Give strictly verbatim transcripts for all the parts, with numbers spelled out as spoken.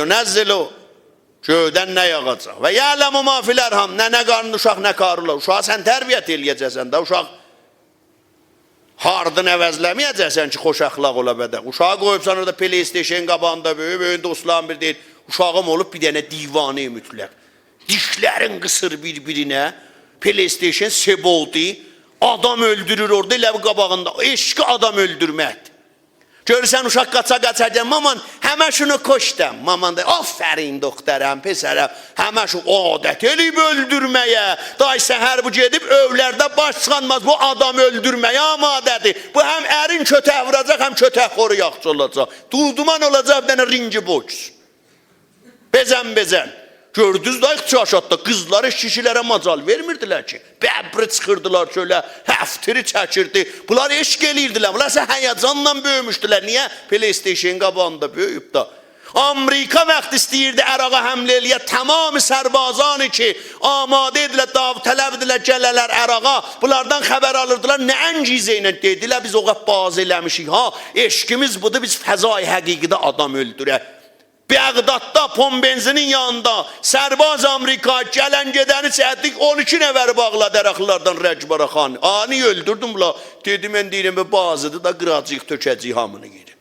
یونزل، گؤیدن نه یاغاجاق؟ و یعلم ما فی الارحام، ننه قارنیندا اوشاق نه کار اولار؟ اوشاغی سن تربیت ائله‌یه‌جکسن ده، اوشاق هاردین عوضله‌مه‌یه‌جکسن کی، خوش اخلاق اولا بدک. اوشاغی قویوبسان اورادا پلی‌استیشن قاباغیندا، بؤیوک، بؤیوک دوستلارین بیری دئییر، اوشاغیم اولوب بیر دنه دیوانه‌ی مطلق. دیشلرین قیسیر بیر-بیرینه، پلی‌استیشن، سئبودی، آدام اؤلدورور اورادا، ائله بو قاباغیندا. عشقی آدام اؤلدورمکدیر. گؤرورسن، اوشاق قاچا-قاچا گلیر، «مامان، همه‌شونو کشتم.» مامان دا، «آفرین دخترم، پسرم، همه‌شو عادت ائله‌ییب اؤلدورمه‌یه.» دای سحر بو گئدیب، ائولرده باش چیخارماز، بو آدام اؤلدورمه‌یه آماده‌دیر. بو هم ارین کؤتک ووراجاق، هم کؤتک‌خورو یاخچی اولاجاق. دودمان اولاجاق بیر دنه رینگ بوکس. بزن، بزن. گؤردونوز دا، اختیار آشاقدا قیزلار هئچ کیشیلره مجال وئرمیردیلر کی. ببری چیخیردیلار چؤله، هفتیری چکیردی. بونلار عشق ائله‌ییردیلر. بونلار ایسه هیجانلا بؤیوموشدولر. نییه؟ پلی‌استیشن قاباغیندا بؤیویوب دا. آمریکا وقتی ایسته‌ییردی عراقا حمله ائله‌یه، تمام سربازانی کی آماده ایدیلر، داوطلب ایدیلر گله‌لر عراقا، بونلاردان خبر آلیردیلار، نه انگیزه ایله؟ دئدیلر، «بیز او قدر بازی ائله‌میشیک ها، عشقیمیز بودور، بیز فضای حقیقی‌ده آدام اؤلدورک.» بغداددا پمپ بنزینین یانیندا سرباز آمریکا گلن گئدنی چکدیک، اون ایکی نفری باغلادی عراقلیلاردان رگبارا خانی. «آ، نییه اؤلدوردون بونلاری؟» دئدی، «من دئییرم، بو بازی‌دیر دا، قیراجاغیق، تؤکه‌جه‌ییک هامینی یئره.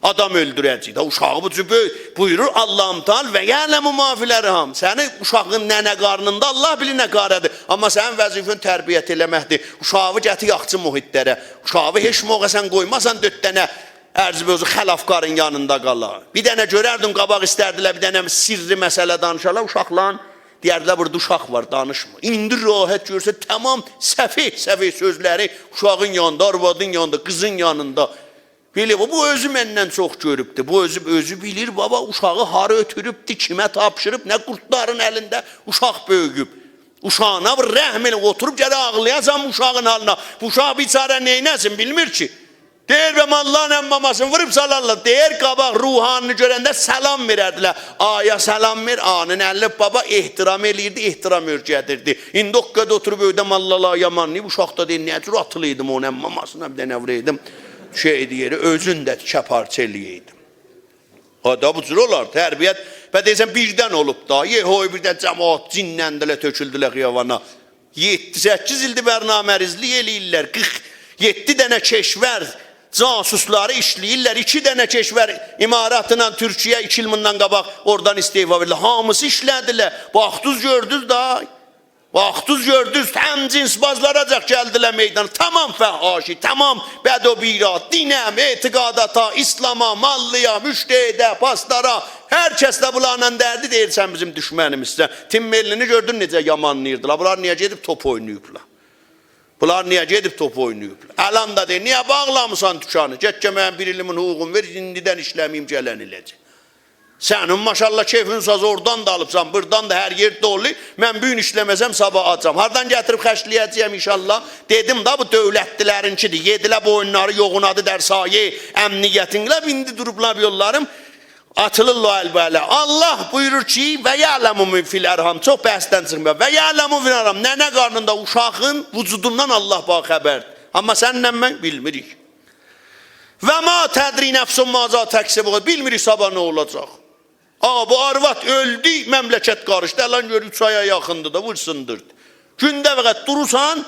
آدام اؤلدوره‌جه‌ییک ده.» اوشاغی بو جور بؤیو-، بویورور الله متعال: «و یعلم ما فی الارحام.» سنین اوشاغین ننه قارنیندا الله بیلیر نه کاره‌دیر. آمما سنین وظیفه‌ن تربیت ائله‌مکدیر. اوشاغی گتیر یاخشی محیطلره. اوشاغی هئچ موقع سن قویماسان دؤرد دنه عرض بوزو خلافکارین یانیندا قالا. بیر دنه گؤرردین، قاباق ایستردیلر بیر دنه سرّی مسئله دانیشالار، اوشاقلارین دئیردیلر، «بورادا اوشاق وار، دانیشما.» ایندی راحت گؤرورسن، تمام سفئه، سفئه سؤزلری اوشاغین یانیندا، آروادین یانیندا، قیزین یانیندا. بئله بو، بو اؤزو مندن چوخ گؤروبدور. بو اؤزو، اؤزو بیلیر، بابا، اوشاغی هارا اؤتوروبدور، کیمه تاپشیریب، نه قوردلارین الینده اوشاق بؤیویوب. اوشاغینا بیر رحم ائله، اوتوروب گرک آغلایاسان بو اوشاغین حالینا. بو اوشاق بیچاره نئینه‌سین، بیلمیر کی. دئییر، به ماللانین عمامه‌سینی ووروب سالارلار. دئییر، قاباق روحانینی گؤرنده سلام وئرردیلر. آغایا سلام وئر، آغانین الینی، بابا احترام ائله‌ییردی، احترام اؤرگدیردی. ایندی او قدر اوتوروب ائوده ماللالاری یامانلاییب، اوشاق دا دئییر، «نه جور آتیلایدیم اونون عمامه‌سینه، بیر دنه وورایدیم، شئی دئییر، اؤزون ده تیکه پارچا ائله‌یه‌یدیم.» آ دا بو جور اولار. تربیت، به دئییرسن، بیردن اولوب دا. یئ هوی، بیردن جماعت جینلندیلر، تؤکولدولر خیابانا. یئددی، سککیز ایلدیر برنامه‌ریزلیک ائله‌ییرلر. قیرخ یئددی دنه کشور جاسوسلاری ایشله‌ییرلر. ایکی دنه کشور، اماراتلا تورکیه، ایکی ایل بوندان قاباق اورادان استعفا وئردیلر. هامیسی ایشله‌دیلر. باخدینیز، گؤردونوز دا. باخدینیز، گؤردونوز، همجنس‌بازلاراجاق گلدیلر میدانا. تمام فحاشی، تمام بد و بیرا، دینه، اعتقاداتا، اسلاما، ماللایا، مجتهده، پاسدارا، هر کس ده بونلارلا دردی، دئییر، سن بیزیم دوشمنیمیزسن. تیم ملی‌نی گؤردون نئجه یامانلاییردیلار. بونلار نییه گئدیب توپ اویناییبلار؟ بونلار نییه گئدیب توپ اویناییبلار؟ الان دا دئییر، نییه باغلامیسان دوکانی؟ گئت کی، منیم بیر ایلیمین حقوقومو وئر، ایندیدن ایشله‌مه‌ییم، گلن ایله‌جک. سنین ماشاالله کئفین ساز، اورادان دا آلیبسان، بورادان دا، هر یئر دولو. من بو گون ایشله‌مه‌سم، صاباح آجام. هاردان گتیریب خرجله‌یه‌جه‌یم ان‌شاءالله؟ دئدیم دا، بو دؤولتلی‌لرینکیدیر. یئدیلر بویونلاری، یوغونادی در سایه‌ی امنیت انقلاب. ایندی دوروبلار یوللاریم، آتیلیرلار البه‌اله. الله بویورور کی، «و یعلم ما فی الارحام»، چوخ بحثدن چیخمایاق. «و یعلم ما فی الارحام»، ننه قارنیندا اوشاغین وجودوندان الله باخبردیر. آمما سنله من بیلمیریک. «و ما تدری نفس ماذا تکسب غداً»، بیلمیریک صاباح نه اولاجاق. آ، بو آرواد اؤلدو، مملکت قاریشدی. الان گؤر، اوچ آیا یاخیندیر دا، وور سیندیردی. گونده فقط دورورسان،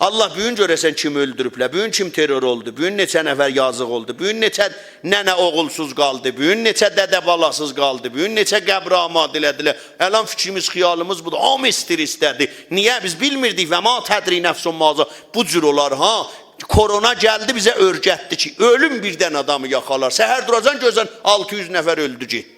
الله، بو گون گؤره‌سن کیمی اؤلدوروبلر، بو گون کیم ترور اولدو، بو گون نئچه نفر یازیق اولدو، بو گون نئچه ننه اوغولسوز قالدی، بو گون نئچه دده بالاسیز قالدی، بو گون نئچه قبر آماده ائله‌دیلر. الان فیکریمیز، خیالیمیز بودور. هامی استرسده‌دیر. نییه؟ بیز بیلمیردیک. «و ما تدری نفس ماذا»، بو جور اولار ها. کرونا گلدی، بیزه اؤرگتدی کی، اؤلوم بیردن آدامی یاخالار. سحر دوراجاقسان، گؤره‌سن آلتی یوز نفر اؤلدو، گئتدی.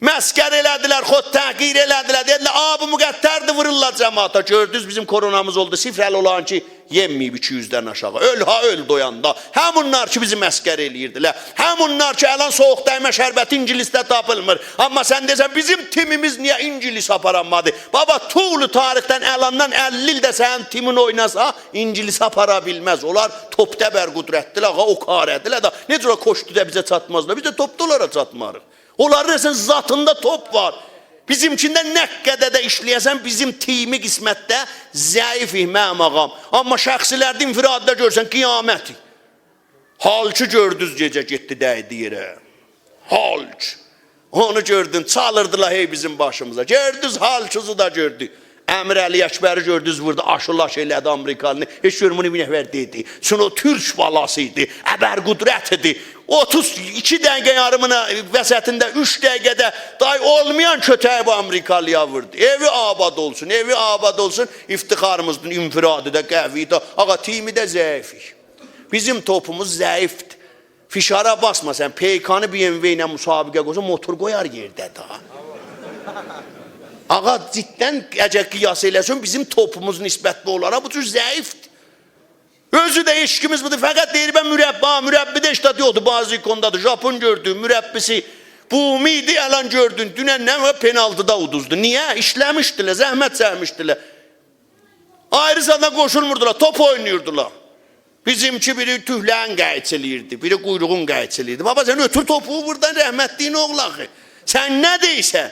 مسخره ائله‌دیلر، خودتحقیر ائله‌دیلر. دئدیلر، «آ، بو مقدردیر، وورورلار جماعتا.» گؤردونوز، بیزیم کرونامیز اولدو صفر، هله اولارینکی یئنمه‌ییب ایکی یوزدن آشاغی. اؤل ها، اؤل دویاندا. همونلار کی، بیزی مسخره ائله‌ییردیلر. همونلار کی، الان سویوق دَیمه شربتی انگلیسده تاپیلمیر. آمما سن دئسن، «بیزیم تیمیمیز نییه انگلیسه آپارانمادی؟» بابا، طول تاریخدن، الاندان اللی ایل ده سنین تیمین اویناسا، انگلیسه آپارا بیلمز. اونلار توپدا ابرقدرتدیلر، آغا، او کاره‌دیلر دا. نئجه اولا کشتی‌ده بیزه چاتمازلار؟ بیز ده توپدا اونلارا چاتماریق. اونلارین رسن ذاتیندا توپ وار. بیزیمکینده نه قدر ده ایشله‌یه‌سن، بیزیم تیمی قسمتده ضعیفیک، منیم آغام. آمما شخصی‌لرده، انفرادی‌ده گؤرسن، قیامتی. هالکی گؤردونوز، گئجه گئتدی، دَیدی یئره. هالک. اونو گؤردون، چالیردیلار هئی بیزیم باشیمیزا. گؤردونوز، هالکوزو دا گؤردو. امیر علی اکبری گؤردونوز، ووردو، آشیل‌آش ائله‌دی آمریکالینی. هئچ گؤرمور نه نفر دئدی. چون او تورک بالاسی ایدی، ابرقدرت ایدی. اوتوز ایکی دقیقه یاریمینا، وسطینده اوچ دقیقه‌ده دای اولمایان کؤتگی بو آمریکالی‌یا ووردو. ائوی آباد اولسون، ائوی آباد اولسون. افتخاریمیزدیر، انفرادی دا قوی‌دیر. آقا، تیمی ده ضعیفیک. بیزیم توپوموز ضعیفدیر. فشارا باسما سن، پی‌کانی بی‌ام‌وی ایله مسابقه قویسان، موتور قویار یئرده دا. آقا، جداً اگر قیاس ائله‌سن، بیزیم توپوموز نسبت به اونلارا بو جور ضعیفدیر. اؤزو ده عشقیمیز بودور. فقط دئییر، به مربی، مربی‌ده اشتات یوخدور، بازیکن‌دادیر. ژاپون گؤردون، مربی‌سی بومی ایدی، الان گؤردون. دونن نه وار؟ پنالتی‌دا اودوزدو. نییه؟ ایشله‌میشدیلر، زحمت چکمیشدیلر. آیری زادا قوشولموردولار، توپ اویناییردیلار. بیزیمکی بیری توکلرین قایچی ائله‌ییردی، بیری قویروغون قایچی ائله‌ییردی. بابا، سن اؤتور توپو ووردان، رحمتلیگین اوغلو آخی. سن نه دئییرسن؟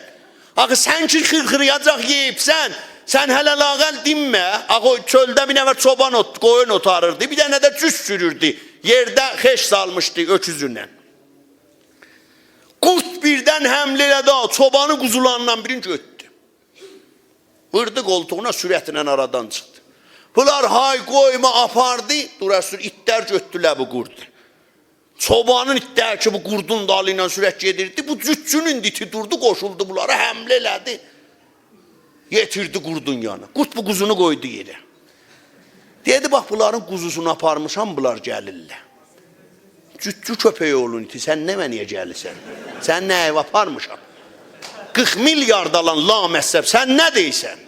آخی سن کی خیرخیریاجاق یئییبسن، سن هله لااقل دینمه. آخی او چؤلده بیر نفر چوبان اوت، قویون اوتاریردی، بیر دنه ده جوت سوروردو. یئرده خش سالمیشدی اؤکوزونن. قورد بیردن حمله ائله‌دی، او چوبانی قوزولاریندان بیرینی گؤتدو. ووردو قولتوغونا، سرعتله آرادان چیخدی. بونلار های قویما آپاردی، دوراسور ایتلر گؤتدولر بو قوردو. چوبانین ایتلری کی بو قوردون دالی ایله سرعت گئدیردی، بو جوتچونون ایتی دوردو، قوشولدو بونلارا، حمله ائله‌دی. یئتیردی قوردون یانینا. قورد بو قوزونو قویدو یئره. دئدی: «باخ، بونلارین قوزوسونو آپارمیشام، بونلار گلیرلر.» جوتچو کؤپک اوغلونون ایتی، سن نمنه‌یه گلیرسن؟ سن نه‌یه آپارمیشام؟ قیرخ میلیارد آلان لامذهب، سن نه دئییرسن؟